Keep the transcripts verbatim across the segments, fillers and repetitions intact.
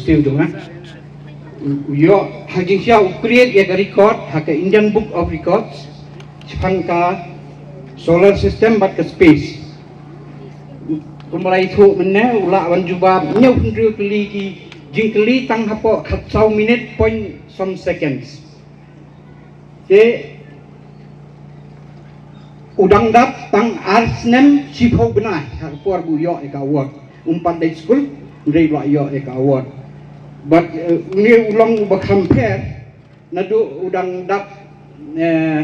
Siew jong nga. U ïoh ha jingshisha u create ïa ka record ha ka Indian Book of Records shaphang ka solar system bad ka space. Kumba la ïathuh mynne u lah ban jubab hynñiew hynriew tylli ki jingkylli tang hapoh khatsaw minit point som seconds. Te u dang dap tang ar snem shiphew bnai ha ka por ba u ïoh ïa ka award. Um pat dei skul, hynrei u la ïoh ïa ka award. Bad eh, une u long uba kham pher naduh u dang dap eh,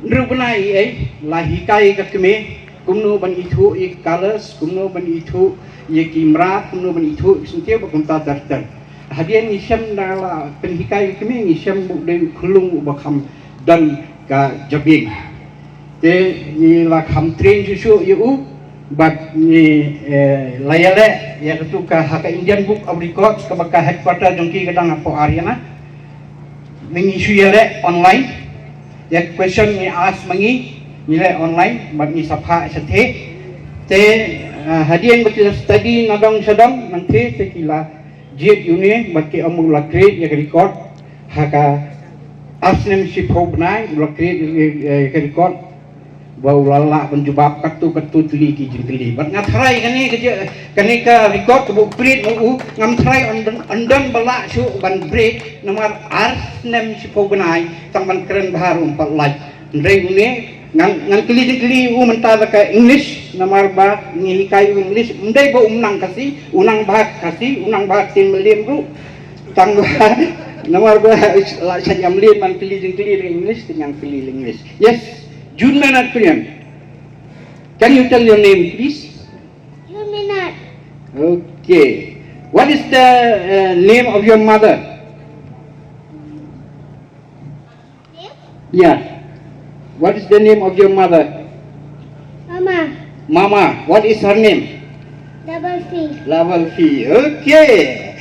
hynriew bnai ei, la hikai ka kmie kumno ban ithuh ïa ki colors, kumno ban ithuh ïa ki mrad, kumno ban ithuh ïa ki syntiew bad kumta ter ter. Hadien ngi shem da la pynhikai ïa ka kmie, ngi shem ba u dei u khyllung uba kham don ka jabieng. Te ngi la kham train shuh shuh ïa u bad ngi eh, la ïaleh ïa katu ka ha ka Indian Book of Records kaba ka headquarter jong ki ka dang hapoh Haryana. Ngi shu ïaleh online. Ïa ka question ngi ask ma ngi, ngi leh online bad ngi sa phah shathie. Te eh, hadien ba ki la study na dong sha dong nangthie te ki la jied ïa une bad ki ong ba u la create ïa ka record ha ka ar snem shiphew bnai u la create ïa ka record ba u la lah ban jubab katto katto tylli ki jingkylli. Bad nga tharai kane ka je, kane ka record kaba u create ma u, ngam tharai yn don, yn don ba lah shuh ban break namar ar snem shiphew bnai tang ban kren bha ruh ym pat lait. Hynrei une ngan, ngan kylli jingkylli u mynta da ka English namar ba ngi hikai u English, ym dei ba um nang Khasi, u nang bha Khasi, u nang bha ktien Mylliem ruh. Tang ba namar ba la shah ïam lien ban kylli jingkylli da English, te ngan kylli da English. Yes, June Minot Kulian. Can you tell your name, please? June Minot. Okay. What is the uh, name of your mother? Yeah. What is the name of your mother? Mama. Mama. What is her name? Double C. Double C. Okay.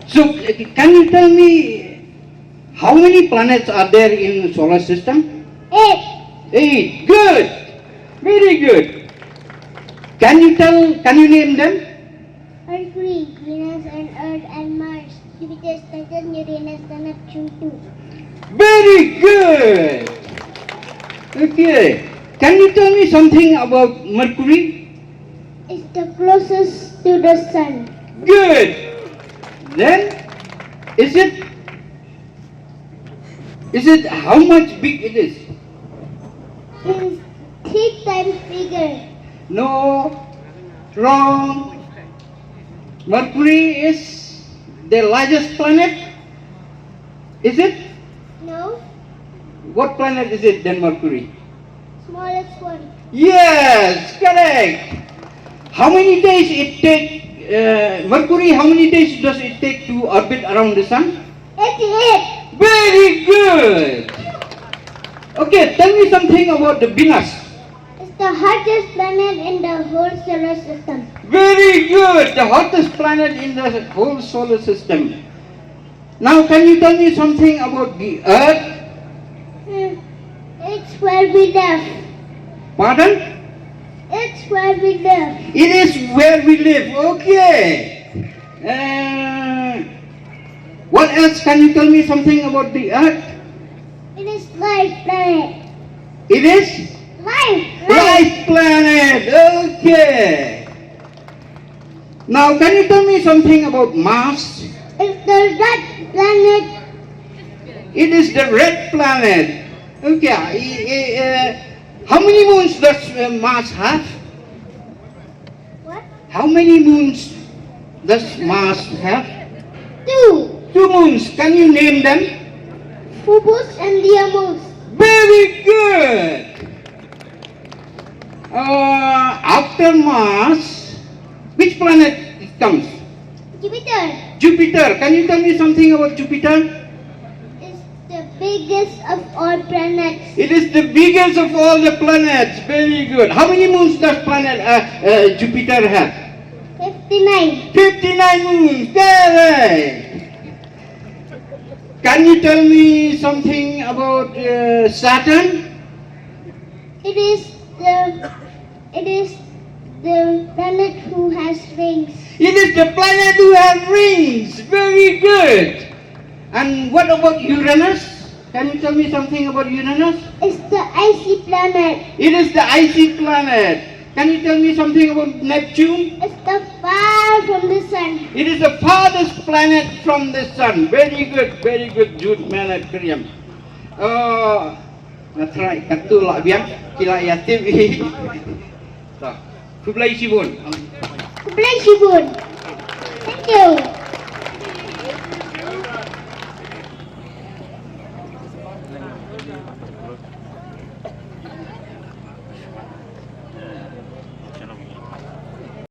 So, can you tell me how many planets are there in solar system? Eight. Eight. Good. Very good. Can you tell, can you name them? Mercury, Venus and Earth and Mars, Jupiter, Saturn, Uranus, and Neptune too. Very good. Okay. Can you tell me something about Mercury? It's the closest to the sun. Good. Then, is it, is it how much big it is? It's three times bigger. No. Wrong. Mercury is the largest planet. Is it? No. What planet is it then, Mercury? Smallest one. Yes, correct. How many days it take, uh, Mercury, how many days does it take to orbit around the sun? Eighty-eight. Very good. Okay, tell me something about the Venus. It's the hottest planet in the whole solar system. Very good. The hottest planet in the whole solar system. Now, can you tell me something about the Earth? Hmm. It's where we live. Pardon? It's where we live. It is where we live. Okay. Uh, what else? Can you tell me something about the Earth? It is life planet. It is? Life, life. Life planet. Okay. Now, can you tell me something about Mars? It's the red planet. It is the red planet. Okay. I- I- uh, how many moons does uh, Mars have? What? How many moons does Mars have? Two. Two moons. Can you name them? Phobos and Deimos. Very good. Uh, after Mars, which planet it comes? Jupiter. Jupiter. Can you tell me something about Jupiter? It's the biggest of all planets. It is the biggest of all the planets. Very good. How many moons does planet uh, uh, Jupiter have? Fifty-nine. Fifty-nine moons. Correct. Can you tell me something about uh, Saturn? It is the it is The planet who has rings. It is the planet who has rings. Very good. And what about Uranus? Can you tell me something about Uranus? It's the icy planet. It is the icy planet. Can you tell me something about Neptune? It's the far from the sun. It is the farthest planet from the sun. Very good, very good, Jude Manet Kriam. Uh, that's right. Katu lah biang kila ya tip. Khublei shibun. Khublei shibun. Thank you.